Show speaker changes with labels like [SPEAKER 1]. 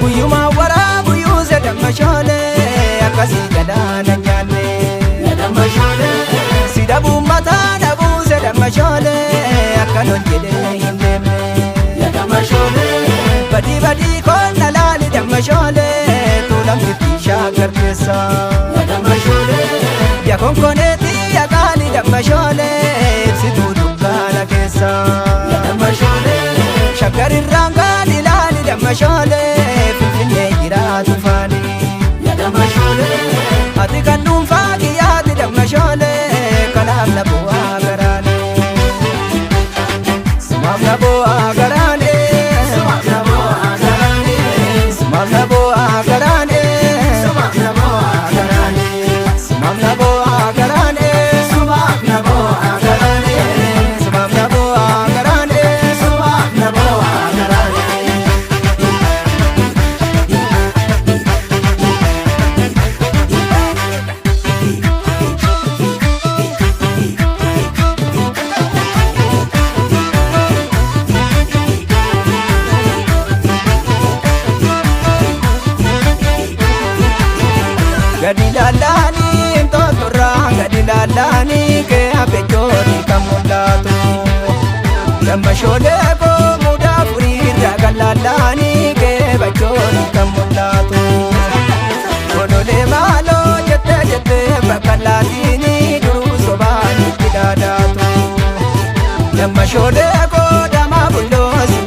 [SPEAKER 1] Guyyumaa waraabu yuuse damma shoolee akkasii galaana nyaanne. Si dhabuu mataa dhabuuse damma shoolee akka loon jedhee hin deemne. Badii badii koonna laali damma shoolee tuulamtitti shaggar keessa. Ya konkoneetii ya qaali damma shoolee ibsituu dukkaana keessa. Shaggar irraan gaali laali damma shoolee finfinnee jiraatu faani. Ati kan dhuunfaa kiyyaati damma shoolee kanaaf na bu'aa garaane. Sumaaf na bu'aa garaane. Sumaaf na bu'aa garaane. Sumaaf na bu'aa garaane. Sumaaf na bu'aa garaane. Sumaaf na bu'aa garaane. Sumaaf na bu'aa garaane. Sumaaf na bu'aa garaane. Sumaaf na bu'aa garaane. Gadi lallaanii toltorraa gadi lallaanii kee abbeechooti kan mul'atu. Damma shoolee koo mudaa furiirraa kan lallaanii kee bachooti kan mul'atu. Odolee maaloo jettee jettee bakka laatiinii duruu sobaan itti dhaadaatu. Damma shoolee koo damaa bulloo si